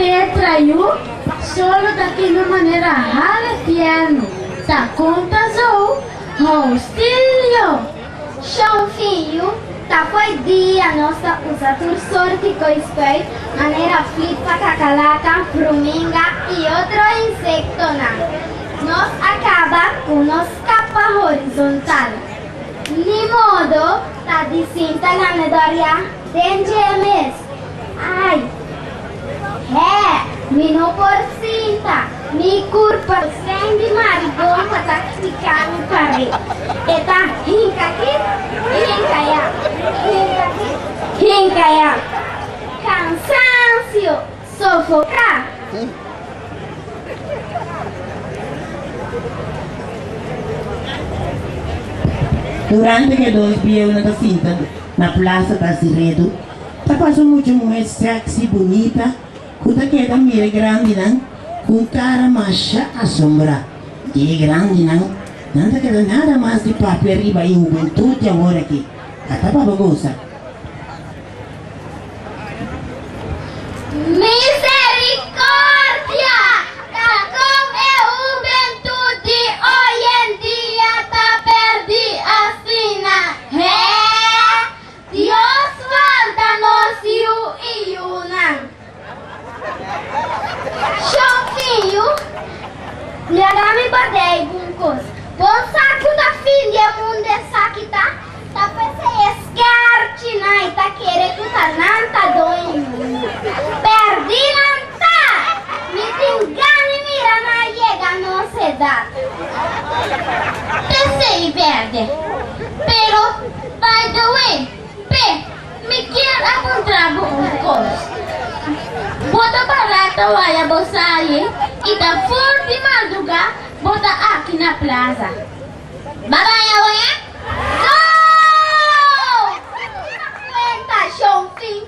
Petra yu, solo ta kima manera hala fièrnu, ta konta zo, Housilio! Shon Fiyu, ta fo'i dia nos ta usa tur sorti koi spuit, manera flit pa kakalaka, fruminga i otro insektonan. Nos a kaba ku nos kapa horizontal. Ni modo ta di sinta lanedor ya den dje mes. Ai! He! Mi no por sinta, mi kurpa sen di marigonta ta pika mi pared. E ta hinka aki, hinka ya, hinka aki, hinka ya. Kansansio, sofoká. Durante ku e dos bieunan ta sinta na plasa ta hasi redu, ta pasa un mucha muhé sèksi bunita ku ta keda mira e grandinan ku un kara masha asombrá. Di e grandinan, nan ta keda nada mas di papia riba e hubentut di awor aki. Ata pa bo gosa. Misericordia! Ta con e hubentud di hoy en dia ta perdi asina, he? Dios warda nos yu y yunan. Shon fiyu, laga mi bard'é algun cos. Bo sa cu ta fin di e mundo esaki ta? Ta p'esei e skerchinan i ta kere ku ta nan ta doño mundu. Pèrdí nan ta! Mi tin gana mira nan yega nos edat. P'esei bèrdè. Pero, by the way, Pe, mi kier a puntra bo un kos. Bo ta barata waya bo sali i ta for di madrugá bo ta aki na plaza. Ba baña wea? No! Ta cuenta shon fin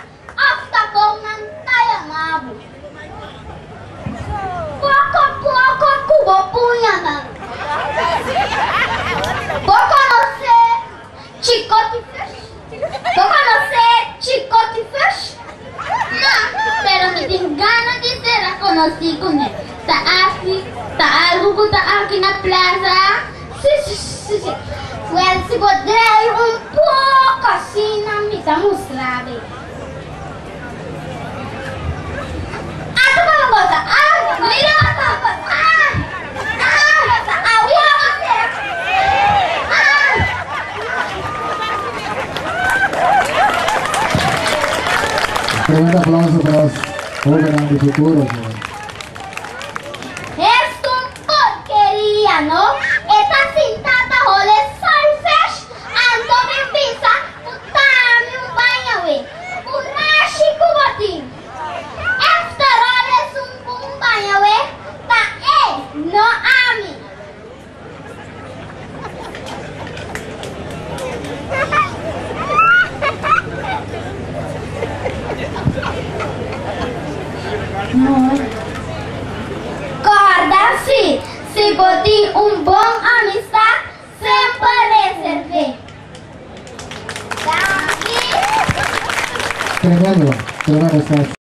of ta con nan ta yama bo. Poco poco cu bo puñanan. Bo conoce Chicoti Fish? Bo conoce Chicoti Fish? No, pero mi tin gana di sera conoci cu ne. Ta asi, ta algu cu ta aki na plaza? Si, si, si, si. Wel, si bo drei un poco asina mi ta mustra bo. Ata pa bo goza. Ah, mira pa bo goza. Ah, ah, awe bo sera. Ah. Tremendo aplauso pa nos hobennan di futuro. Esta un porkeria no, e ta sinta ta hole salfesh anto bin bisa ku tami un baña we, kurashi ku bo tin. After all esun ku un baña we ta e, no ami. Corda si, si bo tin un bon amistad, semper reserv'é. Danki. Tremendo, tremendo.